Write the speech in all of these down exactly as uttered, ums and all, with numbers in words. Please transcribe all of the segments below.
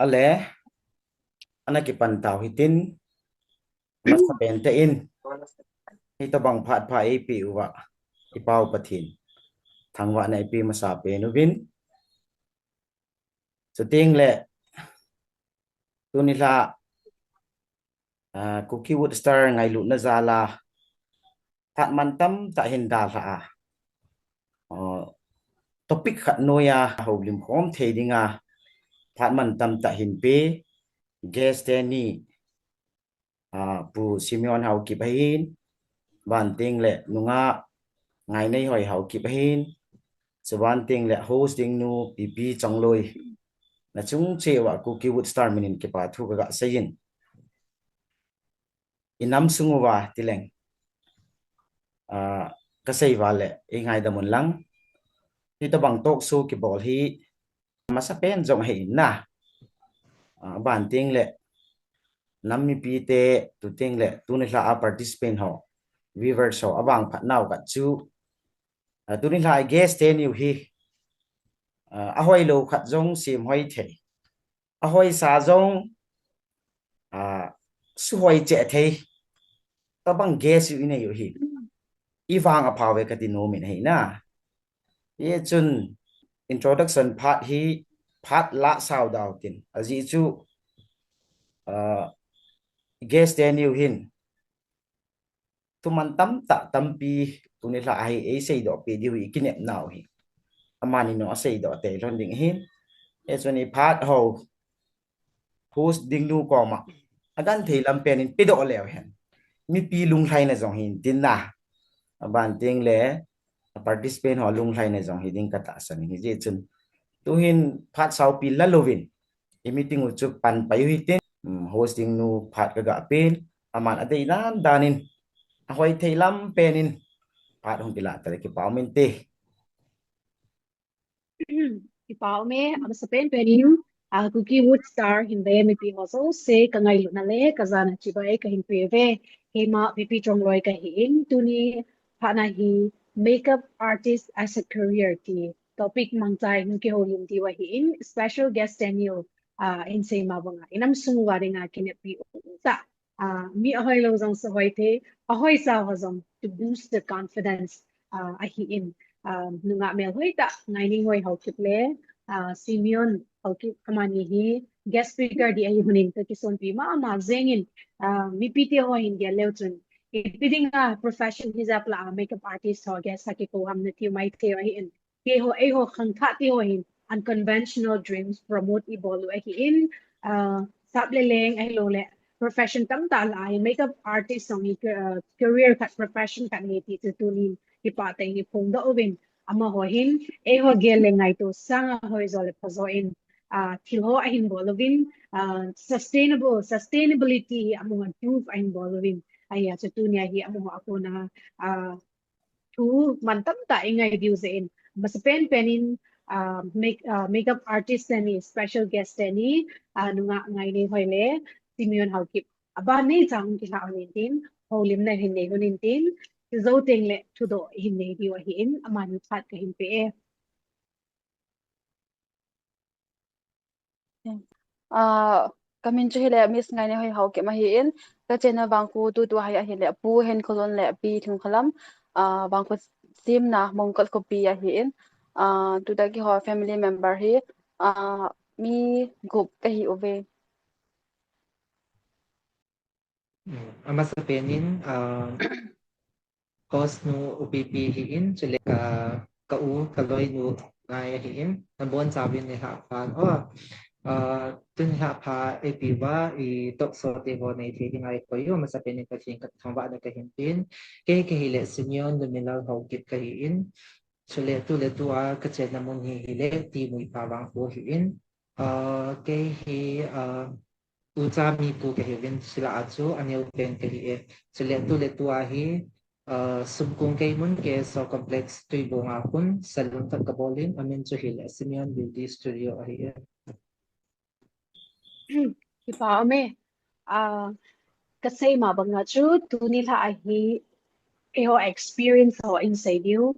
Ale, ana kipan tau hitin, masa pen te in, hitobang phat pha eipeh uva, i Pau Pathen thangvahna eipeh masa pen uvin. Chuteng le, tuni lha, ah, Kuki Wood Star ngailutna jal a, phat mantam tah hin dalha a, ah, topic khat noiya houlim khom thei dinga, phat mantam tah hin pe, guest teni, ah, Pu Simeon Haokip ahin, banting le nungah Ngaineihoihao Kip ahin, chubanting le host ding nu Pipi Chongloi, nachung cheh uva Kuki Wood Star minin kipa thu kaga seiyin. I nam sung uva tileng, ah, kasei uva le, i ngaidam un lang. Hitobang talk show kibol hi, masa pen jong ahi in na. Ah, banting le, nam mipi te, tuting le, tuni lha a participant ho, viewers ho, avang phat nau khat chu, ah, tuni lha a guest teni u hi, ah, ahoilou khat jong sem hoi thei. Ahoisa jong, ah, suhoi cheh thei. Tobang guest u inei u hi. I vang apha uve kati nom in ahi na. Hichun introduction phat hi phat lah sao dau tin. Ajeh chu, ah, guest teni u hin, thu mantam tah tampi tuni lha a hi eiseidoh peh diu hi i kinep nau hi. Amani jong aseidoh tei lhon ding ahin. Hichun i phat ho, host ding nu koma, agenthei lam pen in pedoh leu hen, mipi lunglhaina jong hi intin na. Abanting le, a participant ho lunglhaina jong hi ding katahsan in, hijeh chun, tuhin phat saopi la louvin, i meeting u chu pan pai u hitin, um, host ding nu phat kaga pen, aman adei dan dan in, ahoi thei lam pen in, phat hung kilah tale, kipa um inte. Kipa um e, amasa pen pen in, ah, Kuki Wood Star hin ve mipi ho jouse, kangailutna le kajana chibai kahin pe uve. Keima Pipi Chongloi kahi in, tuni phat na hi Makeup Artist as a Career ti topic mangcha in kihoulim diu ahi in, special guest teni u, ah, in seima banga, i nam sung uva dinga kineppi um tah, ah, mi ahoilou jong suhoi thei, ahoisa ho jong to boost the confidence, ah, ahi in, ah, nungah melhoi tah Ngaineihoihao Kip le, ah, Simeon Haokip amani hi guest speaker ding ahi lhon in kakisonpi mama jeng in, ah, mipi te ho hin gel leu chun, ipi dinga profession hijat lah a makeup artist ho guest a kikou ham nati u maithei u ahi in, keiho, eiho khangthah te ho hin unconventional dreams promote ibol u ahi in, ah, sap le leng ahilou le profession tamtah lah a hi makeup artist jong hi, ah, career khat, profession khat ahi ti chu tunin kipah tah in iphongdoh uvin, amaho hin eiho gel le ngaito sanga hoijo le phajo in, ah, thil ho ahin bol uvin, ah, sustainable, sustainability hi amaho proof ahin bol uvin, ahia chu tunia hi amaho a kona, ah, thu mantam tah ingai diu jeh in, masa pen pen in, ah, make, ah, makeup artist teni, special guest teni, ah, nungah Ngaineihoihao le Simeon Haokip, aban nei chang kilah un tin, houlimna hin nei un tin, jou teng le thudoh hin nei diu ahi in, amani phat kahin pe e. Ah, kamin chu hile Miss Ngaineihoihao Kip ahi in, kachenna vangkho tutua hi ahile Pu Henkholun le Pi Lhingkholam, ah, vangkho semna Mongkot khopi ahi in, ah, tuta keiho family member hi, ah, mi gup kahi uve. Hmm, amasa pen in, ah, host nu U Pipi ahi in, chule ka, ka u, ka loinu ngai ahi in, nabonchauvin nilhah pha, oh, ah, tun nilhah pha eipeh uva, i talk show te ho neithei dinga eikoi u, amasa pen in Pathen kathangvahna kahin pen, kei kahile Simeon Lumilal Haokip kahi in, chule tuletua kachenna mun hi hile Timuipa vangkho ahi in, ah, kei hi, ah, ucha mipu kahiuvin, chule achu aneo pen kahi e. Chule tuletua hi, ah, Sumkung Keimun K S O Complex Tuibong a kon salon khat kabol in, amin chu hile Simeon Beauty Studio ahi e. Kipa um e. Ah, kasei ma banga chu tuni lha a hi eiho experience ho in sei diu.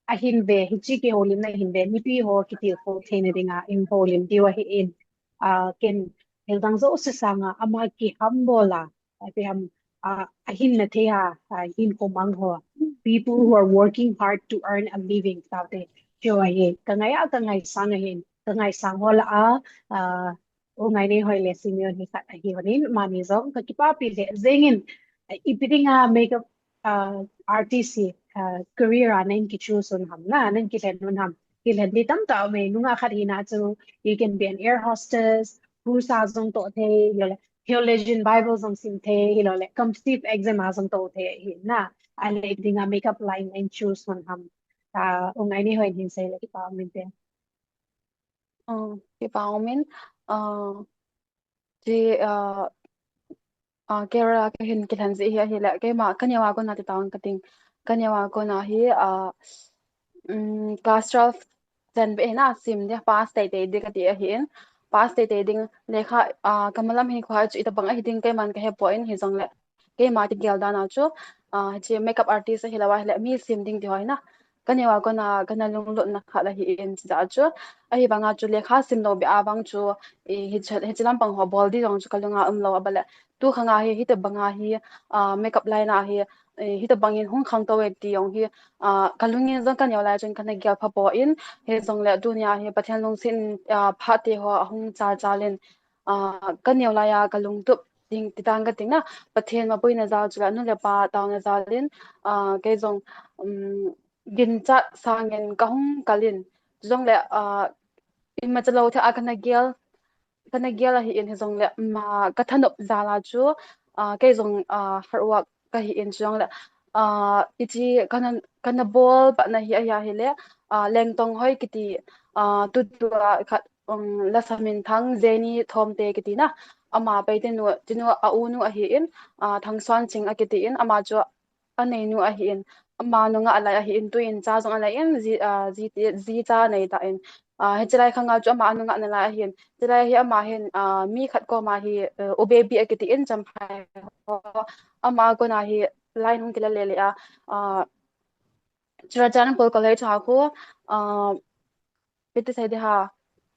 Ahin ve, hiche kihoulimna hin ve, mipi ho kitilkhou theina dinga in houlim diu ahin, ah, ken hildang jouse sanga ama kihambol a, ipi ham, ah, ahinna thei a, ah, hinkho mang ho. People who are working hard to earn a living, tia te. Chu ahi, kangai a, kangaisang ahin, kangaisang ho lah a, ah, U Ngaineihoile Simeon hi khat ahi honin, amani jong kakipapi lheh jengin, ipi dinga makeup, ah, artist hi, ah, career a neihin kichoose un ham, na, neihin kilhen un ham. Kilhen ding tamtah aume, nungah khat hina chu, you can be an air hostess, cruise a jong toh thei, hilou le, theologian Bible jong sim thei, hilou le, competitive exam a jong toh thei ahi na. Ahile ipi dinga makeup line neihin choose un ham. Ah, U Ngaineihoin hin sei le kipa umin te. Oh, kipa umin, ah, ti, ah, ah, career a kahin kilhen jeh hi ahile, keima, kaneo a kona ti tauvin kating. Kaneo a kona hi, ah, um, class twelve chan beh hina sim ding, pass teitei ding kati ahin. Pass teitei ding, lekha, ah, kamalam hinkho chu itobang ahi ding keiman kahepoi, hijongle keima kigel dan a chu, ah, hiche makeup artist ahilou ahile, mi sim ding ti ho hina. Kaneo a kona kana lunglutna khat ahin, chujeh chu, ahivanga chu lekha sim lou beh a vang chu, i, hiche, hiche lampang ho bol ding jong chu kalunga umlou, abaleh tu khanga hi, hitobanga hi, ah, makeup line a hi, eh, hitobang in hung khangtou e ti jong hi, ah, kalungin jong kaneo lai chun kana gel phapoi, hijongle tunia hi Pathen lungset in, ah, phat te ho ahung chal chal in, ah, kaneo lai a kalungtup ding ti tang kating na, Pathen mapuina jal chule nu le pa taona jal in, ah, kei jong, um, ginchat sangin kahung kal in, chujongle, ah, imacha lou thei a kana gel, kana gel ahin, hijongle, um, ah, kathanop jal a chu, ah, kei jong, ah, hard work kahin, chujongle, ah, hiche kana, kana bol patna hi ahi ahile, ah, Lengtonghoi kiti, ah, tutua khat, um, lasa minthang Jenny Thomte kiti na, ama Paite nu, chinu a unu ahin, ah, Thangsuanching akitin, ama chu aneinu ahin, ama nungah lai ahin, tuin cha jong anei in, ji, ah, ji, jicha anei tan, ah, hiche lai khanga chu ama anungah nalai ahin, hiche lai hi ama hin, ah, mi khat koma hi, eh, U Baby akitin, Champhai ho, ama kona hi line hung kila lele a, ah, Churachandpur College a khu, ah, ipi ti sei ding ham,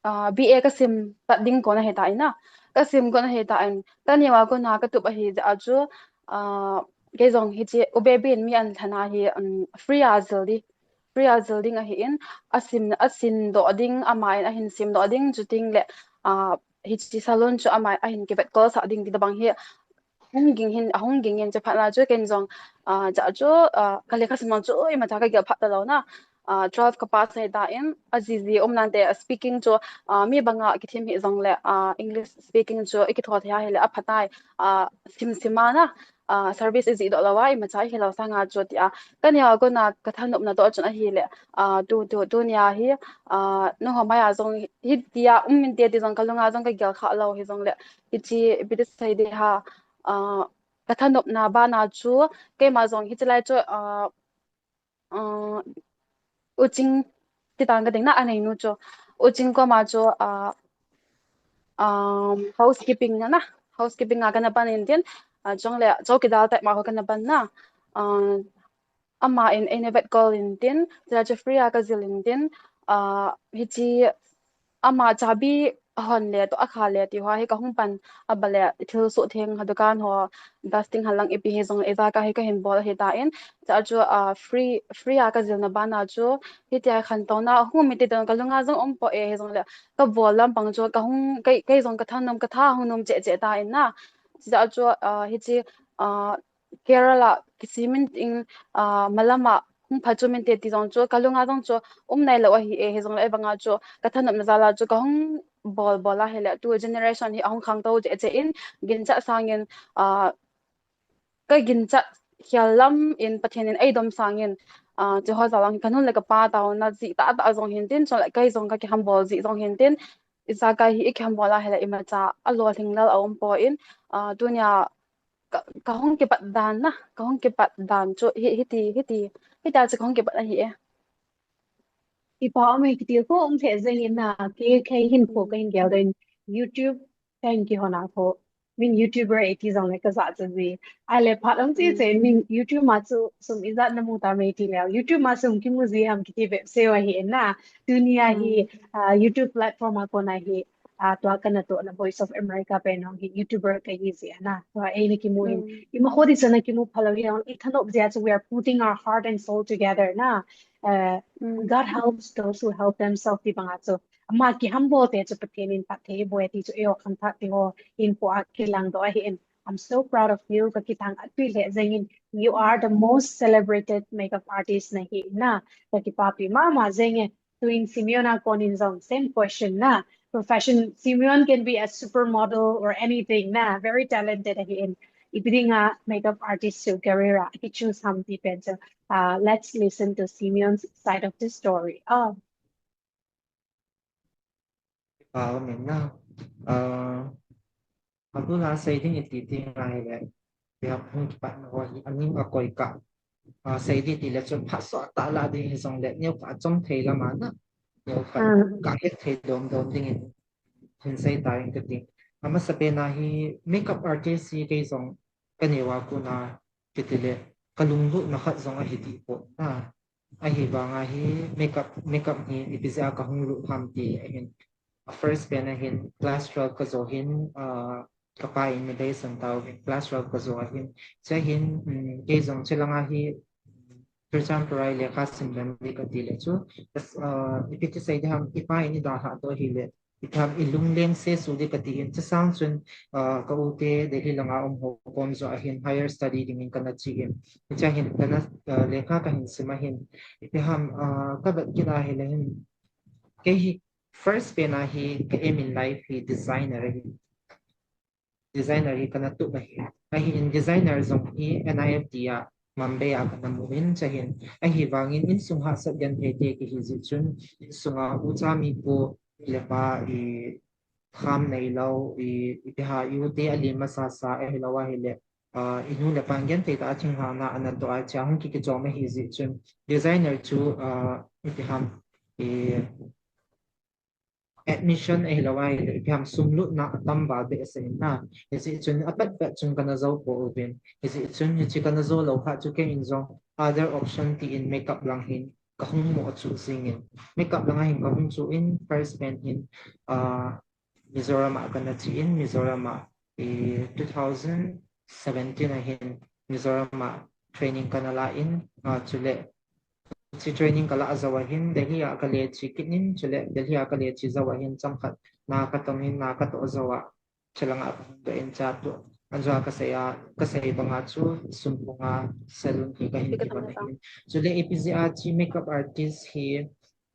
ah, B A kasim pat ding kon ahitan na. Kasim kon ahitan, kaneo a kona katup ahi jeh a chu, ah, kei jong hiche U Baby in mi alhen a hi, um, free a jil ding, free a jil ding ahin, asim, asim doh ding, aman ahin sim doh ding, chuting le, ah, hiche salon chu aman ahin kivetkol sah ding ti tobang hi hung ging hin, ahung ging in, chuphat na chu ken jong, ah, chujeh chu, ah, kalekha sim lang chu imacha kagel phat talou na. Ah, twelve kapass ahitan, ajiji um nante, speaking chu, ah, mi banga kithim hijongle, ah, English speaking chu ikitho thei ahile aphatai, ah, sim sim a na, ah, service ijih doh lou a, imacha ihi lou sanga chu tia, kaneo a kona kathanopna toh chun ahile, ah, tu, tu, tunia hi, ah, nangho maiya jong hitia um inte ti jong kalunga jong kagel kha lou hijongle, hiche ipi ti sei ding ham, ah, kathanopna bana chu, keima jong hiche lai chu, ah, ah, U Ching ti tang kating na, aneinu chu, U Ching koma chu, ah, um, housekeeping na na, housekeeping a kana pan intin, ah, chujongle chowkidar type ma ho kana pan na, ah, aman eina vetkol intin, chule chu free a kajil intin, ah, hiche ama chabi ahon le toh akha le ti ho hi kahung pan, abaleh thil suhtheng ha dukan ho, dusting ha lang ipi hijong ijakai hi kahin bol ahitan, chujeh chu, ah, free, free a kajilna bana chu, hitia khantouna hung um inte ti jong kalunga jong umpoi, hijongle kabol lampang chu kahung, kei, kei jong kathanom, katha hung nom cheh cheh tan na. Chujeh chu, ah, hiche, ah, Kerala kisim intin, ah, malama hung phachom inte ti jong chu kalunga jong chu um nailou ahi e, hijongle ahivanga chu kathanopna jal a chu kahung bol bol ahile tu generation hi ahung khangtou cheh cheh in, ginchat sangin, ah, kaginchat khel lam in Pathen in eidom sangin, ah, chuho jal a hi kanu le kapa taona jih tahtah jong hintin, chule kei jong kakihambol jih jong hintin, ijakai hi ikihambol ahile imacha alolhing lel aumpoi, ah, tunia ka, kahung kipat dan na, kahung kipat dan chu hi, hiti, hiti, hitia chu kahung kipat ahi e. Kipa ume, kitilkhou um lheh jengin na, kei, kei hinkho kahin gel doh in, YouTube kahin kihon a khu, min YouTuber e ti jong le ka ja chu ji. Ahile phat um chi che min YouTube ma chu sum ijat na mu ta me ti le. YouTube ma sum kimu ji ham kiti bep se wa hi na. Tunia hi, ah, YouTube platform a kona hi, ah, tua kana tohna Voice of America pen hong hi YouTuber ka hi ji na. Tua ei na kimu in. Ima kho di sa na kimu phalo hi hong i thanop jia chu we are putting our heart and soul together na. Uh, God helps those who help themselves ti banga chu. Ama ki humble te chu Pathen in phat thei boi ti chu eo kham phat ti ho in po a kilang do ahi in. I'm so proud of you. Ka kitang at pi le jeng in. You are the most celebrated makeup artist na hi na. Ka kipapi mama jeng e. Tuin Simeon a konin jong same question na. Profession, Simeon can be a supermodel or anything na. Very talented ahi in. Ipi dinga makeup artist chu career a ki choose ham ti pen chu. Uh, let's listen to Simeon's side of the story. Oh. Pau min na. Uh, Atu la sei ding iti ti ngai le. Pia hung kipat na ho hi aning a koi ka. Uh, sei di ti le chun phat so ta la ding hi jong le neo ka chom thei la ma na. Neo ka ka het thei dom dom ding in. Hin sei ta in ka ti. Ama sa pe na hi makeup artist hi kei jong ka neo a ku na kiti le ka lunglutna khat jong ahi ti po na. Ahi vanga hi makeup, makeup hi ipi jeh a ka hung lut ham ti ahin. A first pen ahin class twelve ka jo hin, ah, ka pa in mi dei san tau hin class twelve ka jo ahin. Cha hin, um, kei jong cha langa hi Churachandpur a i lekha sim dan di ka ti le chu. Kas, ah, ipi ti sei di ham i pa in i da ha to hi le. Itham i lungleng se su di ka ti in, chasang chun, ah, ka u te Delhi langa um ho kom jo ahin higher study ding in kana chi in. Cha hin kana, ah, lekha ka hin sim ahin. Ipi ham, ah, ka vet kit a hi le hin. Kei hi first pen a hi ka aim in life hi designer ahi. Designer hi kana tup ahi. Ahi in designer jong hi N I F T a Mumbai a kana mu in cha hin. Ahi vangin insung hahsat genthei te ki hi ji chun insung a u cha mi pu le pa i kham nei lo i, i ti ha i u te a li masa sa ahi lo ahi le. Ah, i nu le pa genthei ta a thing ha na ana to a cha hung ki ki chom ahi ji chun designer chu, ah, i ti ham i admission ahi lo ahi le, ipi ham sum lutna a tam val behseh in na. Hijeh chun a pat pat chun kana jo po uvin. Hijeh chun hichi kana jo lo kha chu kei in jong other option ti in makeup lang hin ka hung mo chu jing in. Makeup lang a hin ka hung chu in first pen hin, ah, Mizoram a kana chi in Mizoram a, eh, two thousand seventeen a hin Mizoram a training kana la in, ah, chule Chi training ka la jo a hin, Delhi a ka le chi kit in, chule Delhi a ka le chi jo a hin, chomkhat na ka tong in, na ka toh jo a, chalang a ka hung doh in cha tu. An jo a ka sei a, ka sei banga chu, sum pung a salon hi ka hin ki ban a hin. Chule ipi jeh a chi makeup artist hi,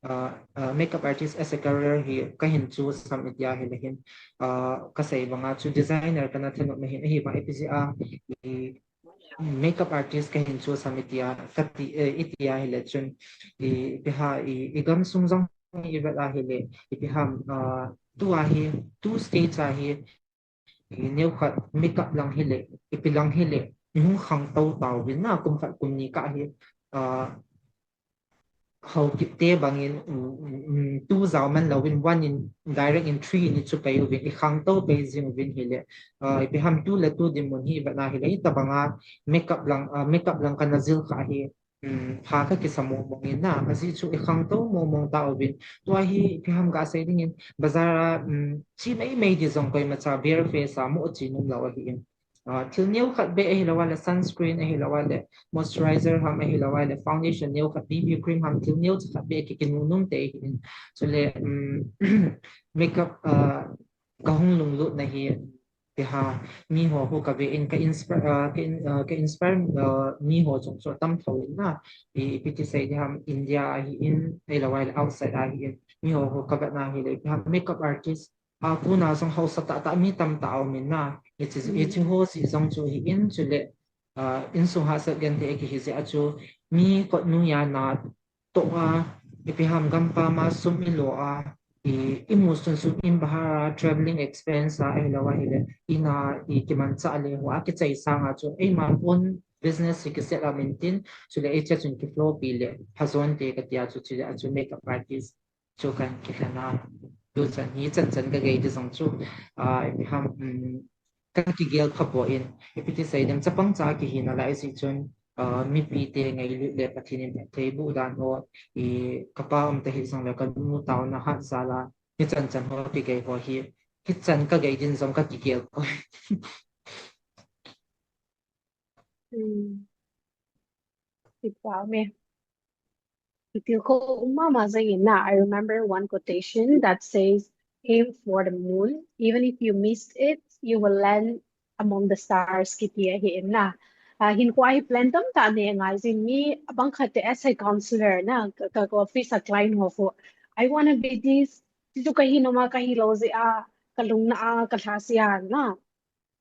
ah, ah, makeup artist as a career hi ka hin chu sam i ti a hi le hin, ah, ka sei banga chu designer kana thanop na hin, ahi ba ipi jeh a, i, makeup artist ka hin chu sam i ti a, ka ti, eh, i ti a hi le chun, i, ipi ha, i, i gam sung jong i vet a hi le, ipi ham, ah, tu a hi, tu stage a hi, i neo khat makeup lang hi le, ipi lang hi le, i hung khangtou tau vin na kum khat kum ni kah hi, ah, Haokip te bangin, um, um, um, tu jao man louvin, one in direct in three in i chu pei uvin, i khangtou pei jing uvin hi le, uh, ipi ham tu le tu dinmun hi vet na hi le, i tabanga makeup lang, uh, makeup lang kana jil kha hi, um, pha ka kisa mong mong in na, ajeh chu i khangtou mong mong ta uvin, tua hi ipi ham ga sei dingin, bazar a, um, chi mei mei di jong koima cha bare face a mo chi num lou ahi in. Ah, thil neo khat beh ahi lou a le sunscreen ahi lou a le moisturizer ham ahi lou a le foundation neo khat B B cream ham thil neo khat beh ki kinu nung te ahi in. Chule, um, makeup, ah, ka hung lunglut na hi ti ha mi ho hu ka ve in ka inspire, ah, ka in, ah, ka inspire, ah, mi ho chung chu tam tho in na i, ipi ti sei di ham India ahi in, ahi lou a le outside ahi in mi ho hu ka vet na hi le ipi ham makeup artist a, kona jong hausa tah tah mi tamtah a um in na. Hichi, hichi ho si jong chu hi in chule, ah, insung hahsat genthei a kihi jeh a chu mi kot noiya na toh a, ipi ham gampam a sum i lo a, i, i mu sun sun in bahar a, travelling expense a, ahi lou a hi le, in a, i kimanchah le ho a kichai sang a chu, eima own business hi ki set up in tin, chule ei che chun ki flow pi le, phajon te ka ti a chu, chule a chu makeup artist. Chu kan kilhen a, tu chan hi chan chan ka gei ti jong chu, ah, ipi ham, um, ka kigel kha poi, ipi ti sei dem, chapang cha kihi nalai jeh chun, ah, mipi te ngailut le Pathen in phatthei boh dan ho, i, ka pa um ta hih jongle ka nu taona hat jal a, hichan chan ho kigei ho hi, hichan ka gei din jong ka kigel poi. Hmm. Kipa um e. Kitilkhou um mama jeng in na. I remember one quotation that says, "Aim for the moon. Even if you missed it, you will land among the stars," kiti ahi in na. Ah, hinkho a hi plan tamtah nei ngai jing, mi abang khat te as a counselor na, ka, ka office a client ho khu, "I wanna be this." Chuchu kahi nom a, kahi lou jeh a, ka lungna a, ka lhasia na.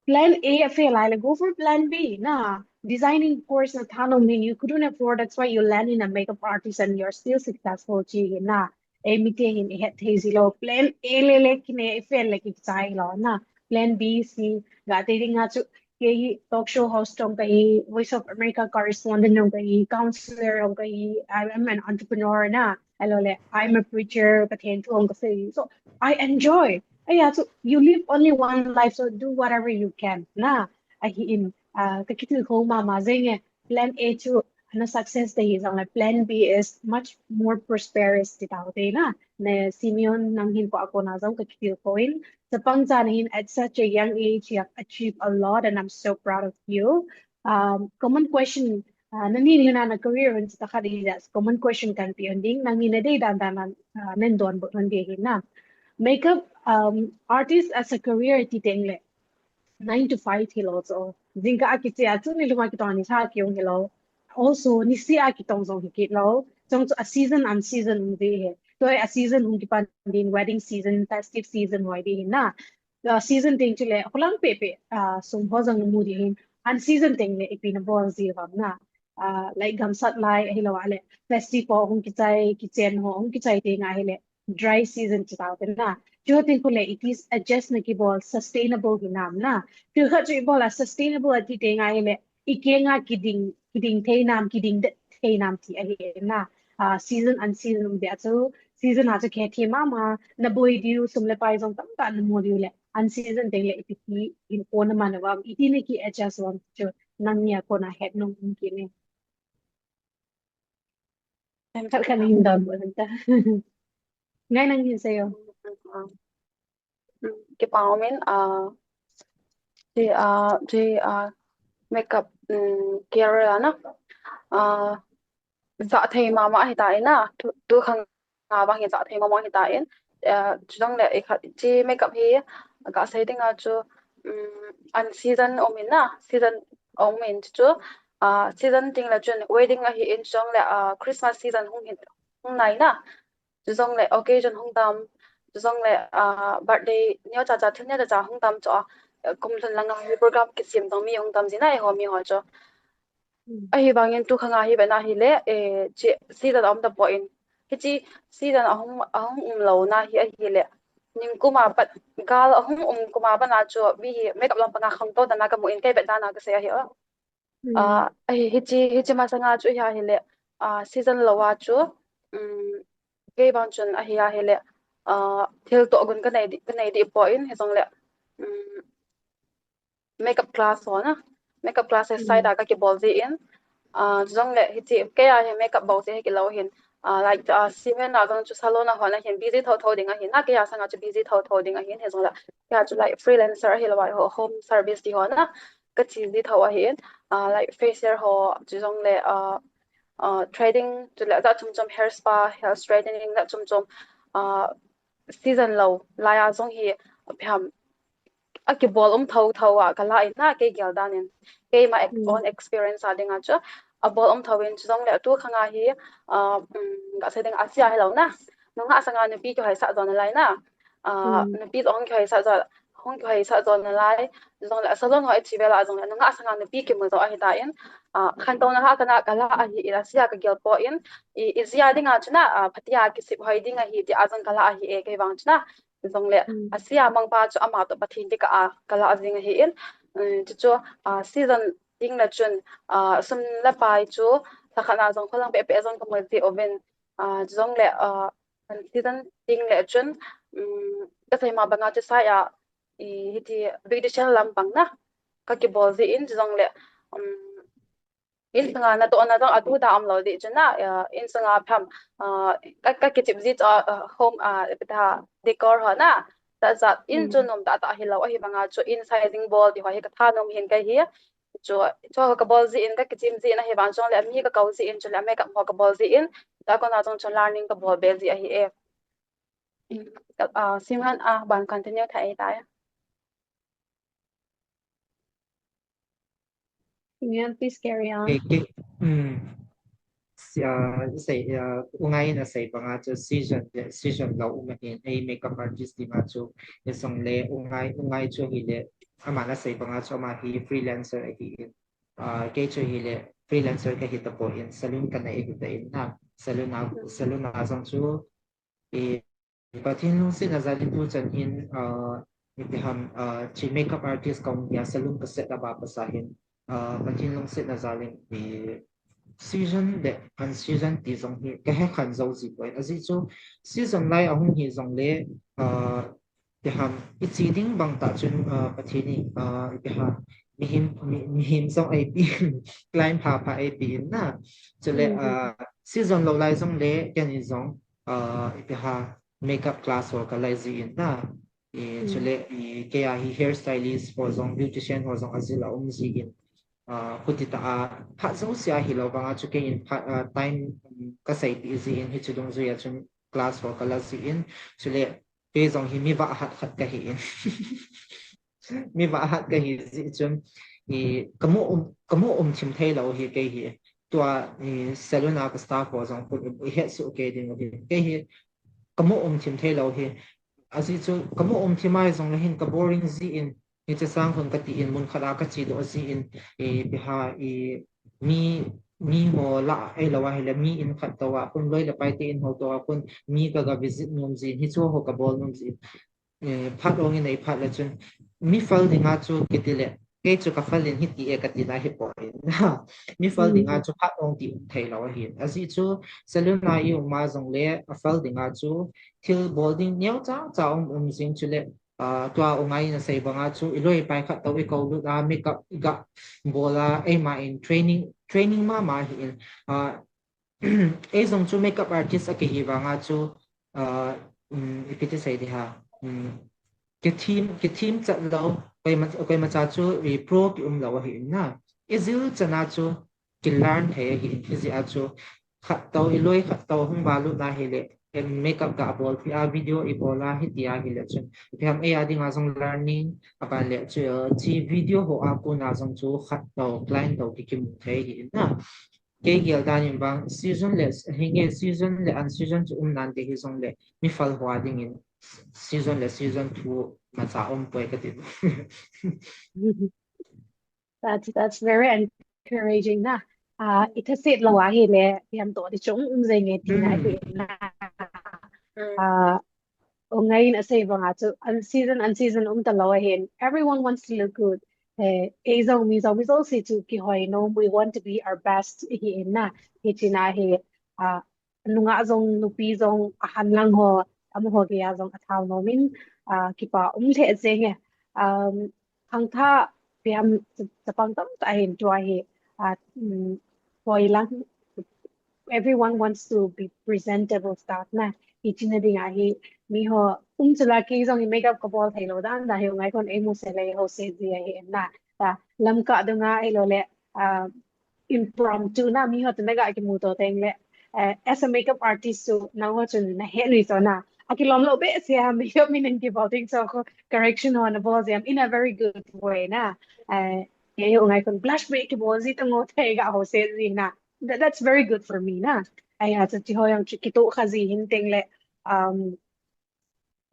Plan A a fail a le, go for plan B na. Designing course na tha nom in, you couldn't afford, that's why you land in a makeup artist and you're still successful, chi hi na. Ei mite hin i het thei ji lou. Plan A le le kinei, i fail le kichai lou na. Plan B, C, ga te ding a chu, kei hi talk show host jong kahi, Voice of America correspondent jong kahi, counselor jong kahi, I'm an entrepreneur na. Ahilou le, I'm a preacher, Pathen thu jong kasei. So, I enjoy. Ahia chu, you live only one life, so do whatever you can na. Ahi in, ah, ka kitilkhou mama jeng e. Plan A chu na success te hi jongle, plan B is much more prosperous ti tau te na. Na Simeon, nang hinkho a kona jong ka kitilkhou in, chapang cha na hin at such a young age you have achieved a lot and I'm so proud of you. Um, common question, ah, nani ni na, na career hin chu ta kha di ja, common question kan pe hon ding, nang ni na dei dan dan na, ah, nen donbut hon ding hi na. Makeup, um, artist as a career ti teng le, nine to five hi lou chu. Jingkah a kiche a chu nilhum a kitong a nilhah a kihung hi lou. Also, niseh a kitong jong hi kit lou. Chong chu a season, unseason um ji hi. Tua a season hung kipan din, wedding season, festive season ho hi di hi na. Ah, season teng chu le, khulang peh peh, ah, sum ho jong na mu di hin. Unseason teng le, ipi na bol ji ham na. Ah, like gamsat lai, ahilou a le, festive ho hung kichai, kichen ho hung kichai teng a hi le, dry season chi tau te na. Chu teng khu le, it is a just na kibol, sustainable hi nam na. Chu khat chu i bol a sustainable a ti teng a hi le, i keng a kiding, kiding thei nam, kiding det thei nam ti ahi na. Ah, season, unseason um dia chu, season a chu khe thi mama, na boi diu, sum le pai jong tamtah na mu diu le, unseason teng le ipi ti in kona mana vam, iti na ki adjust vam chu, nang nia kona het nom um kit ne. Em, khat khat na hin donbut hon ta. Ngai, nang hin sei o. Mm, kipa um in, ah, ti, ah, ti, ah, makeup, mm, career a na, ah, ja thei mama hi ta in na, tu, tu khang a vang hi ja thei mama hi ta in, ah, chu jong le i khat, ti makeup hi, ka sei ding a chu, mm, unseason um in na, season um in chu, ah, season teng le chun wedding ahi in chu jong le, ah, Christmas season hung hin, hung nai na, chu jong le occasion hung tam, chu jong le, ah, birthday neo cha cha, thil neo cha cha hung tam chu a, kum lhun lang a hi program kisem jong mi hung tam ji na, eiho mi ho chu. Mm. Ahivangin tu khang a hi ve na hi le, eh, chi season a um ta poi. Hichi season a hung, a hung um lou na hi ahi le, nikum a pat, gal a hung um kum a pat na chu mi hi makeup lam panga khangtou ta na ka mu in, kei vet dan a ka sei ahi o. Mm. Ah, ahi, hichi, hichi masang a chu hi ahi le, ah, season lou a chu, um, kei vang chun ahi ahi le, ah, thil toh gun ka nei di, ka nei di poi, hi jong le, um, makeup class ho na, makeup class hi, mm, side a ka kibol ji in, ah, jong le hichi, kei a hi makeup bou ji hi kilou hin, ah, like, ah, Simeon a jong chu salon a ho na hin busy tho tho ding ahi na, kei a sang a chu busy tho tho ding ahi, hi jong le, kei a chu like freelancer ahilou a, ho-, home service ti ho na, ka chi ji tho ahi in, ah, like facial ho, chu jong le, ah, ah, threading, chu le jat chom chom, hair spa, hair straightening, jat chom chom, ah, season lou lai a jong hi, ipi ham, a kibol um tho tho a ka la in na, kei gel dan in, keima ex-, mm, own experience a ding a chu, a bol um tho in chu jong le tu khang a hi, ah, um, ka sei ding a, asia hi lou na, nungah sang a nupi kihoisah jo nalai na, ah, mm, nupi jong kihoisah jo, hung kihoisah jo nalai, jong le salon ho i chi ve la jong le, nungah sang a nupi kimu jo ahi ta in, ah, khantou na ha ka na ka la ahi in, asia ka gel poi in, i, i jia ding a chu na, ah, phatia kisip hoi ding ahi ti a jong ka la ahi e, kei vang chu na, jong le, mm, asia mang pa chu ama toh Pathen ti ka a, ka la jing ahi in, um, chu chu, ah, season teng le chun, ah, sum le pai chu, lhakhat na jong khulang peh peh jong ka mu ji uvin, ah, jong le, ah, season teng le chun, um, ka sei ma bang a chu sai a, i, hiti beautician lampang na kakibol jin, chujongle, um, insung a natohna jong atuda umlou jeh chun na, uh, insung a pham, uh, ka, kakichep ji chu, uh, home, uh, ipi ti ham, decor ho na, jat jat in chu nom tah tah hilou, ahivanga chu in sizing bol ti ho hi kathanom hin kahi. Chu, chu kabol jin, kakichem jin, ahivang chule ami kakou jin, chule makeup ho kabol jin, tua kona jong chu learning kabol be ji ahi e. Ah, Simran, ah, ban continue thei tai. Simran, please carry on. Okay, okay. Hmm. Si-, ah, sei, ah, U Ngai in asei banga chu season, season lou um ahin, ei makeup artist dinga chu, hijongle U Ngai, U Ngai chu hile, aman asei banga chu ama hi freelancer ahin. Ah, kei chu hile freelancer kahi tapon, saloon kanei ahitan na, saloon a, saloon a jong chu, i, Pathen lungsetna jal in tuchan hin, ah, ipi ham, ah, chi makeup artist kaum hia, saloon ka set up a pat a hin, ah, Pathen lungsetna jal in, i, season le unseason ti jong hi kahe khen jou ji poi. Ajeh chu season lai ahung hijongle, ah, ipi ham, iche ding bang tah chun, ah, Pathen in, ah, ipi ham, mihem, mi, mihem jong eipeh, client pha pha eipeh in na. Chule, mm, ah, season lou lai jongle, keini jong, ah, ipi ham, makeup class ho kalai jin na. I, mm, chule, i, kei a hi hair stylist ho jong, beautician ho jong ajil a um jin. Ah, khuti tah a, phat jouse a hilou vanga chu kei in phat, ah, time, um, kaseipeh jin, hiche dungjui a chun class ho kala jin. Chule, kei jong hi mi vahat khat kahin. Mi vahat kahi jeh chun, i, kamu um, kamu um thim thei lou hi kei hi. Tua, i, saloon a ka staff ho jong khu i, ihet soh kei diu hi. Kei hi, kamu um thim thei lou hi. Ajeh chu, kamu um thim a jongle hin ka boring jin, hiche sang khun kati in, mun khat a kache doh jin, i, ipi ham, i, mi, mi ho lah a eilou ahile, mi in khat tou a khun, loi le pai te in ho tou a khun, mi kaga visit nom jin, hichu ho kabol nom jin. Eh, phat ong inei phat le chun, mi phal dinga chu kiti le, kei chu ka phal in hiti e kati na hipoi. Mi phal, mm, dinga chu phat ong ti um thei lou ahin. Ajeh chu saloon a i um a jongle, aphal dinga chu thil bol ding neocha cha um um jing chule, ah, tua U Ngai in asei banga chu i loi pai khat tou i kou lut a, makeup i ga bol a, eima in training, training mama ahin. Ah, ei jong chu makeup artist a kihi vanga chu, ah, um, ipi ti sei di ham, um, kithem, kithem chat lou, koima, koima cha chu i pro ki um lou ahin na. I jil chan a chu ki learn thei ahin, hijeh a chu khat tou, i loi khat tou hung valut na hile, em, makeup ga bolpeh a, video i bol a, hiti ahile chun, ipi ham, ei a dinga jong learning, aban le chu, eh, chi video ho a kona jong chu khat tou, client tou ki kimu thei ahin na. Kei gel dan in vang, season le, hinge season le unseason chu um nante hijongle, mi phal ho a dingin season le season thu macha um poi kati. That's, that's very encouraging na. Ah, i thaset lou ahile, ipi ham, toh di chung um jeng e tina, mm, hi na. Mm. Ah, U Ngai in asei vanga chu, unseason, unseason um talou ahin. Everyone wants to look good. Eh, ei jong, mi jong, mi jouse chu kihoi nom, we want to be our best ahin na. Hiche na hi, ah, nungah jong, nupi jong, ahan lang ho, amaho geiya jong athao nom in, ah, kipa um lheh jeng e. Um, khangthah, ipi ham, cha-, chapang tamtah ahin tua hi, ah, um, hoi lang, everyone wants to be presentable stuff na. Hiche na dinga hi, mi ho, um, chule kei jong hi makeup kabol thei lou dan dan hi, U Ngai khun eimu se le ho se ji ahi na. Ta, lamkah dunga ahilou le, ah, impromptu na, mi ho tuna ga kimu to teng le, eh, as a makeup artist chu, nangho chun nahet nui cho na. Akilom lou behseh a, makeup min in kibol ding cho khu, correction ho nabol jeng in a very good way na. Eh, kei hi U Ngai khun blush beh kibol ji tang o thei ga ho se ji na. That, that's very good for me na. Ahi a chu chi ho jong chu kitoh kha ji hin teng le, um,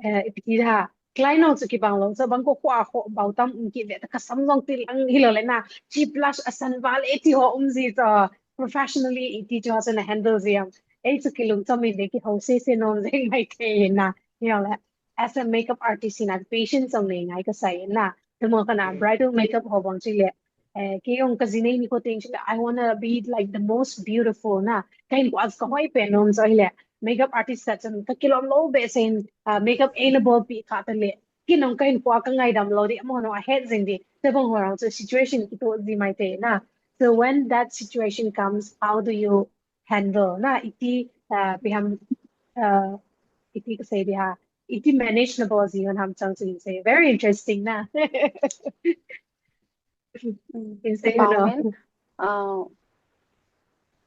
eh, ipi ti ham, client ho chu kibang lou, chu bang ko khu a khu bau tam um kit ve ta, kasam jong til ang hilou le na, chi blush asan val e ti ho um ji chu, professionally iti chu ho chu na handle ji am. Ei chu kilungchom in le kiho se se nom jeng mai thei na, hilou le. As a makeup artist in a patience jong nei ngai kasei na. Tuma kana, mm, bridal makeup ho bang chu le, eh, kei jong ka ji nei nikho teng chu le, I wanna be like the most beautiful na. Ka hinkho a chu kahoi pen nom chu ahile, makeup artist khat chun kakilom lou behseh in, ah, makeup eina bolpeh kha ta le, Kin nong ka hin po a ka ngaidam lou di, amo no a het zing di. Te bang ho rang chu situation kito zi mai te na. So when that situation comes, how do you handle na? Iti, uh, biham, uh, iti ka sei di ha. Iti manage na bo zi ngan ham chang chu in sei. Very interesting na. In sei no. Department, uh,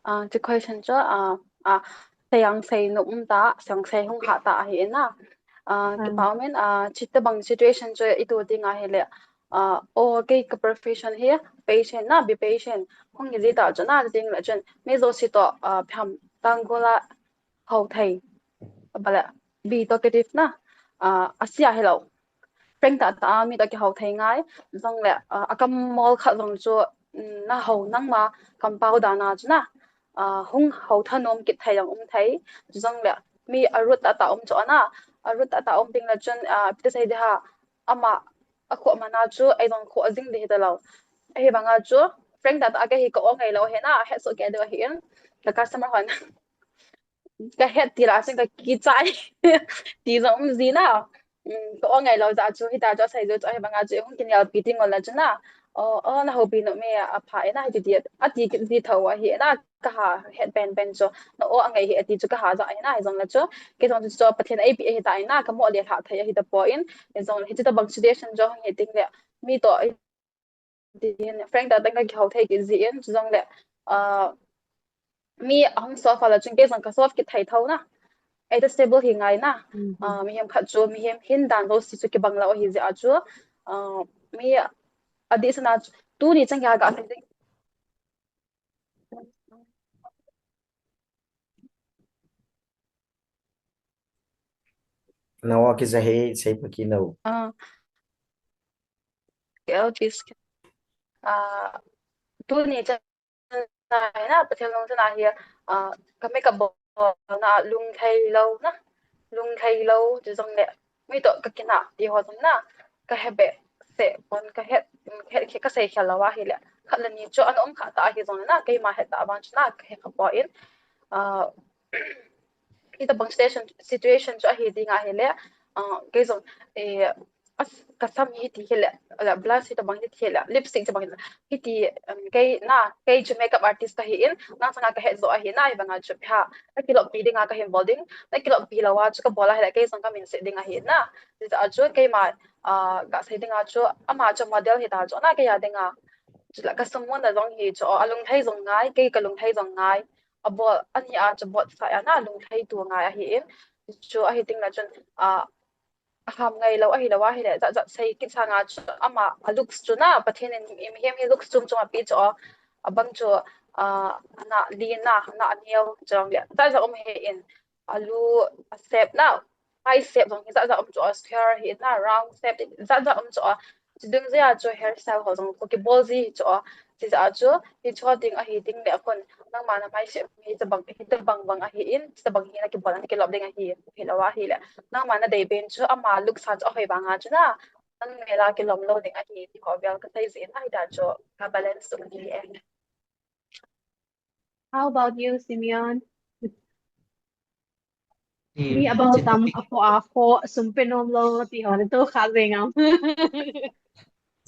Ah, chu question chu, ah, ah, sayang sei nom um ta, sayang sei hung kha ta ahi in a. Ah, ah, kipah um in, ah, chuti bang situation chu i tu ding ahi le, ah, o kei ka profession hi patient na, be patient. Hung hi ji ta chu na, ding le chun, mi jouse to, ah, pham tanggol a hou thei. Ba le, be talkative na, ah, a sia hi lo. Frank tah tah a mi toh kihou thei ngai, jong le, ah, a kam mol khat jong chu, mm, na hou nang ma kam pau dan a chu na, ah, hung hou thanom kit thei jong um thei, chu jong le mi a rude tah tah um chu ana, a rude tah tah um ding le chun, ah, ipi ti sei di ham, ama a khoh man a chu, ei jong khoh jing di hi ta lo. Ahi bang a chu, Frank tah tah a kei hi ka o ngai lou hi na, het soh kei di ahi in, ka customer hon. Ka het ti la, chun ka kichai. Ti jong um ji na. Mm, ka o ngai lou jeh chu, hita chu, asei jeh chu, ahi bang a chu, hung kinel pi ti ngol la chu na. O, o, na houpi nom e, a pha e na, hiti ti, a ti kit ji tho ahi na, ka ha het pen pen chu. Na o a ngai hi, a ti chu ka ha jeh ahi na, hi jong la chu. Kei jong chu, chu Pathen a ei pi ahi ta ahi na, ka mo le lha thei ahi ta poi in. Hi jong, hiti ta bang situation chu, hung hi ting le. Mi toh, Tin, Frank tah tah in ka kihou thei kit ji in, chu jong le, ah, mi ahung solve a la chun kei jong ka solve kit thei tho na. Ei ta stable hi ngai na. Mhm. Ah, mihem khat chu, mihem hin dan jouse chu kibang lou ahi jeh a chu, ah, mi a dih sa na chu, tuni chan gei a ka sei ding. Na o kija he, sei pa ki no. Ah. Kei office. Ah, tuni chan na, Pathen lungset a hi, ah, ka makeup bol na lungthei lou na, lungthei lou, chu jong le, mi toh ka kinah ti ho jong na, ka he behseh pon, ka het, het, ka sei khel lou ahi le, khat le ni chu ana um kha ta ahi jong na, keima het ta vang chu na, ka he kha poi in, ah, Hita bang situation, situation chu ahi ding ahi le, ah, kei jong, eh, as, ka sam hiti hi le, la blush hita bang hiti hi le, lipstick hita bang hi le, hiti, um, kei na, kei chu makeup artist ka hi in, nang sanga ka het jo ahi na, hi bang a chu pha, na kilop pi ding a ka hin bol ding, na kilop pi lou a chu ka bol ahi le, kei jong ka min se ding ahi na, hita a chu keima, ah, ka sei ding a chu, ama chu model hita chu, na kei a ding a, chu la ka sum mun na jong hi chu, a lungthei jong ngai, kei ka lungthei jong ngai, a bol, ani a chu bol sa a na lungthei tu ngai ahi in, chu ahi ting la chun, a, a ham ngai lou ahi lou ahi le, jat jat sei kit sang a chu, ama, a looks chu na, Pathen in, i mihem hi looks chom chom a pi chu, a bang chu, a, na li na, na neo chong le, jat jat um he in, a lu, a sep na, Eye shape jong hi jat jat um chu a, square hi na, round shape jat jat um chu a. Chiding jeh a chu hairstyle ho jong ko kibol ji chu a. Chijeh a chu hi chu ding ahi ding le a kon nangma na mai shape hi tabang, hi tabang bang ahi in, tabang hi na kibol na kilop ding ahi, hi lou ahi le. Nangma na dei pen chu ama looks a chu ahoi bang a chu na. Nang mel a kilom lou ding ahi ti ho vel ka sei jin ahi dan chu ka balance tung hi e. How about you, Simeon? Mi abang tam a kho a kho sum pe nom lou ti ho na to kha ve ngam.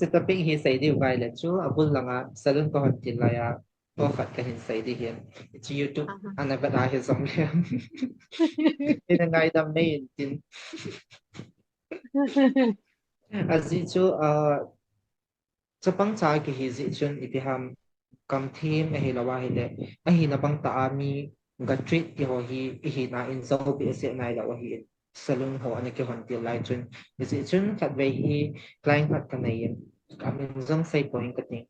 Chu topic hi sei diu vai le chu a bul langa salon ka hon til lai a to khat ka hin sei di hin. Chu YouTube ana vet a hi jong le. Ina ngaidam mai in tin. Ajeh chu, ah, Chapang cha kihi jeh chun ipi ham kam them ahi lou ahi le, ahi na bang tah a mi ga treat ti ho hi, ihi na in jo behseh nai lou ahi in, salon ho ana kihon til lai chun, hijeh chun khatvei hi client khat ka nei in, ka min jong sei poi in ka ting.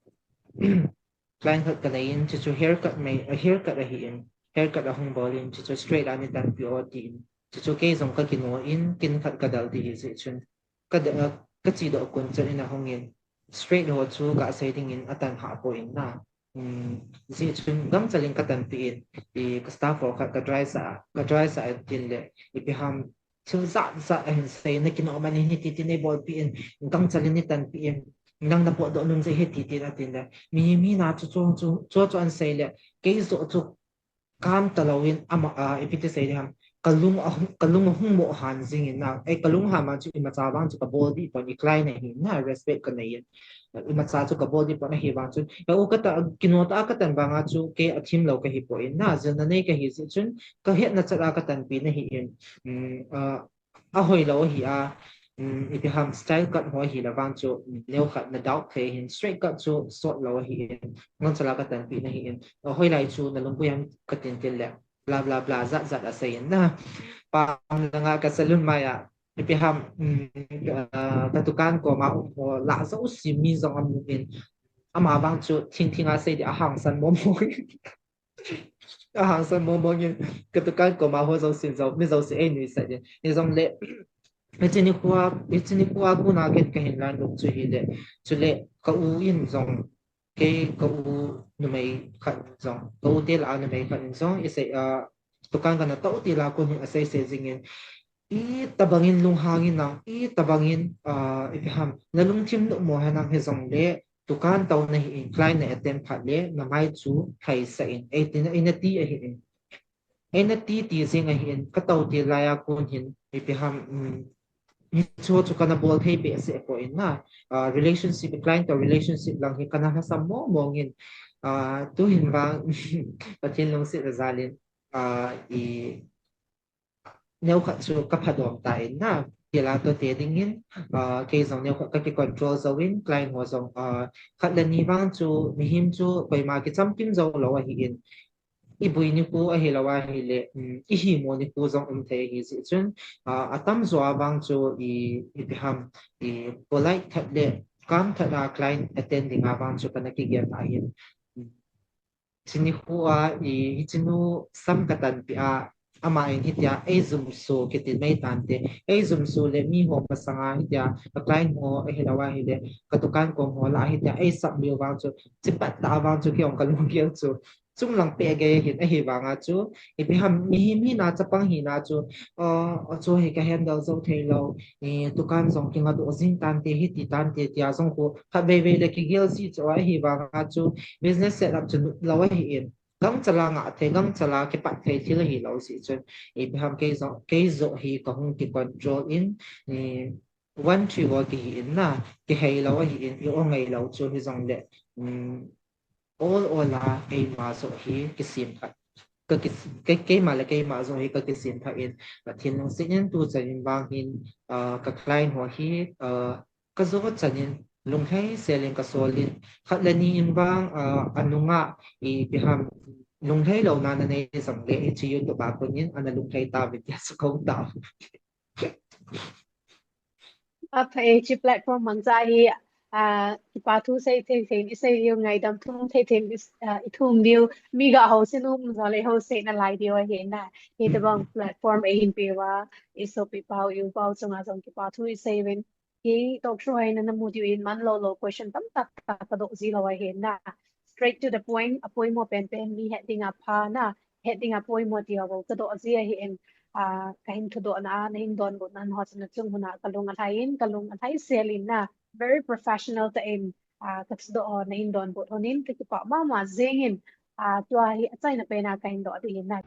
Client khat ka nei in, chuchu haircut mai, a haircut ahi in, haircut ahung bol in, chuchu straight a nei tan pi o ti in, chuchu kei jong ka kino in, kin khat ka dal ti hijeh chun, ka de-, ka chi doh kun chun in ahung in, straight ho chu ka sei ding in atan ha poi in na. Um, hijeh chun gangchal in ka tan pi in, i ka staff ho khat ka dry sa, ka dry sa in tin le, ipi ham thil jat jat ahin sei, na kino man in hiti tin nei bol pi in, gangchal in nei tan pi in, nang na potdoh nom jeh hiti tin atin le, mi, mi na chu chu, chu, chu, chu an sei le, kei joh chu kam ta lou in ama, a, ipi ti sei di ham, kalung ahung, kalung ahung mo han jing in na, ei kalung ha ma chu imacha vang chu kabol di pon, i client ahi na, respect kanei in. Imacha chu kabol di pon ahi vang chu. Ka u kata, kino ta katan vang a chu, kei athim lo kahi poi na, jilna nei kahi jeh chun, kahetna chat a katanpi na hi in. Um, uh, ahoi lo ahi a, um, ipi ham style cut ho ahi la vang chu, um, neo khat na doubt thei hin, straight cut chu sot lo ahi in, ngon chala katanpi na hi in, ahoi lai chu na lungpui ham katin tin le, bla bla bla, zat zat asei in na. Pam langa ka salon mai a, ipi ham, um, uh, ka dukan koma um ho, la zo si mi zong amu in, ama vang chu thing thing asei di ahang san mo mo. Ahang san mo mo ngin, ka dukan koma ho zo sin zo, mi zo si ei nui sa di. Ni zong le, hiche nikho a, hiche nikho a kona ken kahin lan luk chu hi le, chu le, ka u in zong, kei ka u numei khat zong, ka u te la numei khat in zong, isei, ah, dukan kana to ti la kun hin asei sei jing in, i tabang in lunghang in nang, i tabang in, ah, ipi ham, na lungthim nu mo ha nang he zong le, dukan to na hi in client na attend phat le, na mai chu thai sa in, ei ti na, ei na ti ahi in. Ei na ti ti jing ahi in, ka to ti lai a kun hin, ipi ham, um, mi chu chu kana bol thei be se ko in na, ah, relationship, client to relationship lang hi kana ha sam mo mo ngin, ah, tu hin vang, Pathian lungset a jal in, ah, i, neo khat chu ka phadom ta in na, ti la to te ding in, ah, kei zong neo khat ka ki control zo in, client ho zong, ah, khat le ni vang chu, mihem chu, koima kicham kim zo lo ahi in, i bui nikho ahi lo ahi le, um, i hi mo nikho zong um thei ahi jeh chun, ah, atam zo a vang chu, i, ipi ham, i polite that le, calm that a client attend ding a vang chu kana kigel ta hin. Hiche nikho a, i, hiche nu sam katanpi a, ama in hitia, ei jumso kiti mai tante, ei jumso le mi ho masanga hitia, ka client ho, ahi lo ahi le, ka dukan kom ho la hitia, ei sap liu vang chu, chipat ta vang chu, kei ong ka lunggel chu, chung lang pe gei hin, ahi vang a chu, ipi ham, mihem hina, chapang hina chu, ah, chu hi ka handle zo thei lo, i, dukan zong kinga do jing tante, hiti tante, tia zong khu, khat vei vei le kigel si chu, ahi vang a chu, business set up chu lo ahi in, gangchal a ngah thei, gangchal a kipat thei thil ahi lo si chun, ipi ham kei zong, kei zong hi ka hung ki control in, i, one three wo kihi in na, kihei lo ahi in, i ong ngei lo chu hi zong le, um, all all a, eima zong hi kisem phat. Ka ki, kei, keima le keima zong hi ka kisem phat in, Pathian lungset in tu chan in vang hin, ah, ka client ho hi, ah, ka zo chan in, lunglhai sel in ka sol in, khat le ni in vang, ah, anunga, ipi ham, lunglhai lo na na nei zong le, hiche YouTube a kun in, ana lunglhai ta vin tia sa kong ta. Apha e, hiche platform mangcha hi, ah, kipa thu sei thei thei, i sei liu ngaidam thum thei thei, i, ah, i thum liu, mi ga ho sei num zo le ho sei na lai diu ahi na. Hitabang platform ei hin pe uva, i sopi pau, i u pau chunga zong kipa thu i sei uvin. Hi talk show hi na, na mu diu in man lo lo question tam tak tak ka do ji lo ahi na. Straight to the point, a poimo pen pen mi het ding a pha na, het ding a poimo ti a vo ka do ji ahi in, ah, ka hin thudoh na, na hin donbut na ho chun na chung hun a ka lung a lhai in, ka lung a lhai sel in na, very professional ta in, ah, ka thudoh ho na hin donbut hon in, ka kipa mama jing in, ah, tua hi achaina pen a ka hin doh ding in na.